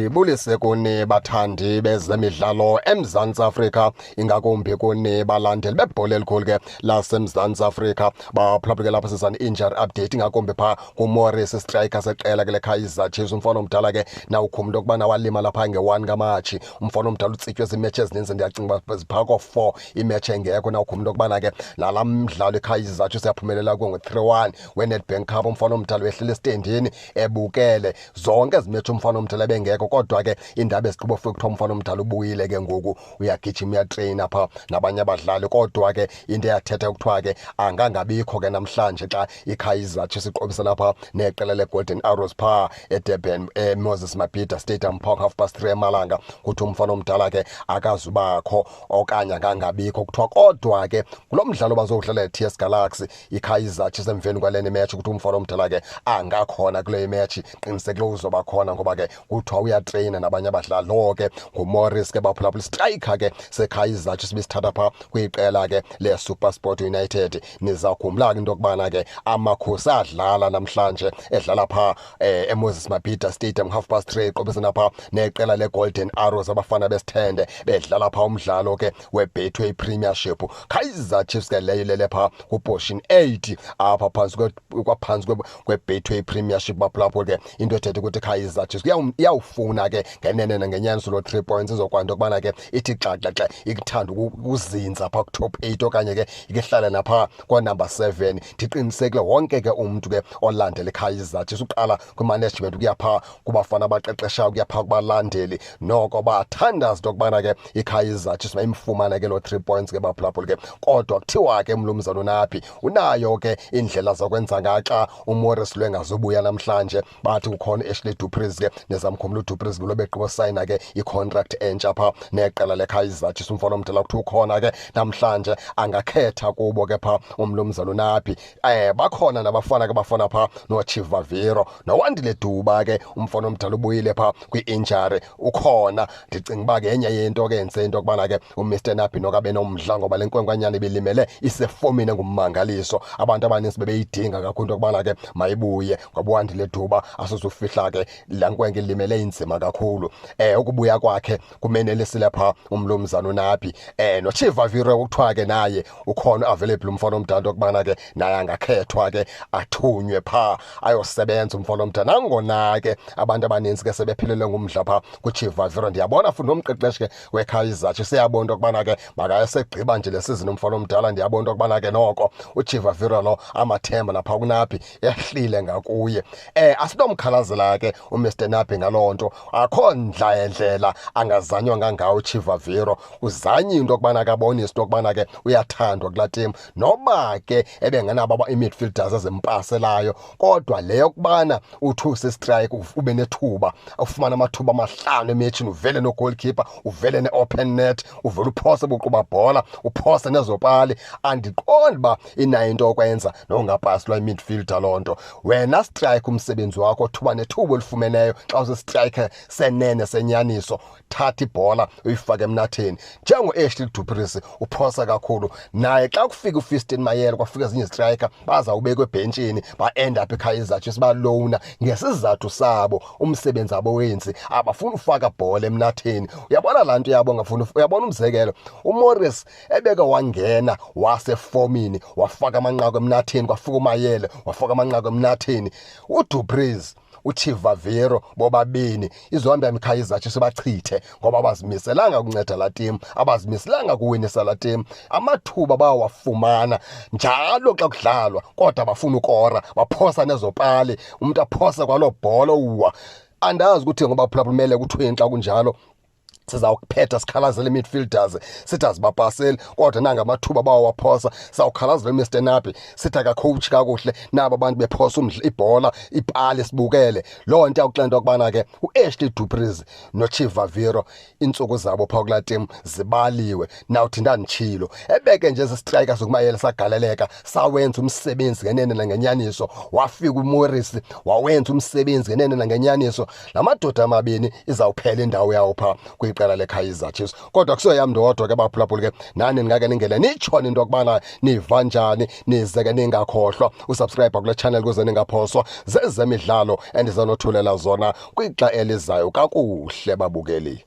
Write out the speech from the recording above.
Mandibulise kuni bathandi bezemidlalo eMzantsi Afrika, ingakumbi kuni balandeli bebhola elikhulu ke laseMzantsi Afrika. Baphulaphule lapha sizana injury update, ingakumbi phaa kuMorris, striker seqela ke leKaizer Chiefs. Umfana omdala ke nawukhumbula into yokubana walima lapha nge-1 kaMatshi. Umfana omdala utsitywe ziimetshi ezininzi, ndiyacinga uba ziphaa ko-4 imetshi engekho. Nawukhumbula into yokubana ke nalaa mdlalo iKaizer Chiefs yaphumelela kuwo ngo-3-1 weNedbank Cup, umfana omdala wehlile esitendini ebukele zonke ezi metshi. Umfana omdala ebengekho, kodwa ke iindaba ezigqiba ufike kuthiwa umfana omdala ubuyile ke ngoku, uyagijima, uyatreyina phaa nabanye abadlali. Kodwa ke into eyathetha kuthiwa ke angangabikho ke namhlanje xa iKaizer Chiefs iqobisana phaa neqela leGolden Arrows phaa eDurban, eMoses Mabhida Stadium, phaa 3:30 emalanga. Kuthi umfana omdala ke akazubakho okanye angangabikho kuthiwa, kodwa ke kulo mdlalo bazowudlala i-TS Galaxy iKaizer Chiefs emveni kwalena match, ukuthi umfana omdala ke angakhona kule match. Qinisekile uzoba khona ngoba ke kuthiwa uyatreyina nabanye abadlali. Lo ke nguMorris ke, baphulaphula, striker ke seKaizer Chiefs besithatha phaa kwiqela ke le-SuperSport United. Nizawukhumbula ke into yokubana ke Amakhosi adlala namhlanje, edlala phaa eMoses Mabhida Stadium, 3:30, iqobisana phaa neqela leGolden Arrows. Abafana besithende bedlala phaa umdlalo ke weBetway Premiership. Kaizer Chiefs ke leyo ilele phaa kuposition 8 apha phantsi kwaphantsi kweBetway Premiership, baphulaphula. Ke into ethetha ukuthi Kaizer Chiefs iyawufuna ke ngenene nangenyaniso lo 3 points, izokwanto yokubana ke ithi xaxaxa ikuthanda ukuzinza phaa ku-top 8 okanye ke ikehlala naphaa kwa-number 7. Ndiqinisekile wonke ke umntu ke olandela iKaizer Chiefs, uqala kwi-management ukuya phaa kubafana abaqeqeshayo, ukuya phaa kubalandeli, noko bathandaza into yokubana ke iKaizer Chiefs mayimfumane ke lo 3 points ke, baphulaphula ke. Kodwa kuthiwa ke umlumzana uNabi unayo ke indlela zokwenza ngaxa uMorris lo engazubuya namhlanje. Bathi kukhona uAshley Du Preez ke, nezamkhumla uDu Preez lo begqiba sayina ke i-contract entsha phaa neqela leKaizer Chiefs. Umfana omdala kuthiwa ukhona ke namhlanje, angakhetha kubo ke phaa umlumzana uNabi. Bakhona nabafana ke, bafana phaa noChivaviro noWandile Duba ke. Umfana omdala ubuyile phaa kwi-injury, ukhona. Ndicinga uba ke enye yento ke yenze into yokubana ke uMr Nabi nokabe nomdla, ngoba le nkwenkwanyana ibilimele isefomini engummangaliso. Abantu abaninzi bebeyidinga kakhulu into yokubana ke mayibuye, ngoba uWandile Duba, asizufihla ke, laa nkwenkwe ilimele inzima kakhulu. Ukubuya kwakhe kumenelisile phaa umlumzana uNabi. NoChivaviro kuthiwa ke naye ukhona available, umfana omdala, into yokubana ke naye angakhethwa ke athunywe phaa ayosebenza umfana omdala, nangona ke abantu abaninzi ke sebephelelwe ngumdla phaa kuChivaviro. Ndiyabona futhi nomqeqeshi ke weKaizer Chiefs siyabona into yokubana ke makayesegqiba nje le season umfana omdala. Ndiyabona into yokubana ke noko uChivaviro lo, amathemba napha kuNabi ehlile ngakuye. Asinomkhalazela ke uMr Nabi ngaloo nto, akho ndlela angazanywa ngangawo uChivaviro. Uzanye into yokubana ke abonise into yokubana ke uyathandwa kulaa team, noba ke ebengenabo ii-midfielders ezimpaselayo. Kodwa le yokubana uthi usistrike ube nethuba, ufumane amathuba amahlanu emetshini, uvele no-goalkeeper, uvele ne-open net, uvele uphose buquba bhola, uphose nezopali, andiqondi uba inayo into yokwenza nongapasi lwa midfielder loo nto. Wena strike, umsebenzi wakho, thuba nethuba olifumeneyo xa usistriker senene senyaniso, thatha ibhola uyifake emnatheni. Njengo-Ashley Du Preez uphosa kakhulu naye. Xa kufika uFiston Mayele, kwafika ezinye izistriker, bazawubekwa ebhentshini, ba-end up eKaizer Chiefs balowna ngesizathu sabo umsebenzi abo wenzi, abafuni ufaka bhola emnatheni. Uyabona laa nto yabo ngafuni. Uyabona, umzekelo, uMorris ebeke wangena wasefomini, wafaka amanqaku emnatheni, kwafika uMayele wafaka amanqaku emnatheni, uDu Preez, uChivaviro, bobabini izohamba iKaizer Chiefs bachithe, ngoba abazimiselanga ukunceda laa team, abazimiselanga kuwinisa laa team. Amathuba bayawafumana njalo xa kudlalwa, kodwa bafuna ukora, baphosa nezopali, umuntu aphose kwaloo bhola uwa. Andazi ukuthi ngoba phulaphula kuthiweni xa kunjalo. Sizawuphetha sikhalazele midfielders, sithi azibapaseli, kodwa nangamathuba bawaphosa. Sawukhalazela Mr Nabi, sithi akacoach kakuhle, nabo abantu bephosa ibhola ipali sibukele. Loo nto yakuxela into yokubana ke uAshley Du Preez noChivaviro iintsuku zabo phaa kulaa team zibaliwe. Nawuthi ndanditshilo, ebeke nje ezi striker zokumayela sagaleleka, sawenza umsebenzi ngenene nangenyaniso. Wafika uMorris wawenza umsebenzi ngenene nangenyaniso. La madoda amabini izawuphela indawo yawo phaa. iqela leKaizer Chiefs. Kodwa kusoyam ndodwa ke baphulaphuli ke, nani ningake ningene nitshone into yokubana niva njani, nize ke ningakhohlwa usubscribe kule channel kuze ningaphoswa zezemidlalo endizanothulela zona kwixa elizayo. Kakuhle babukeli.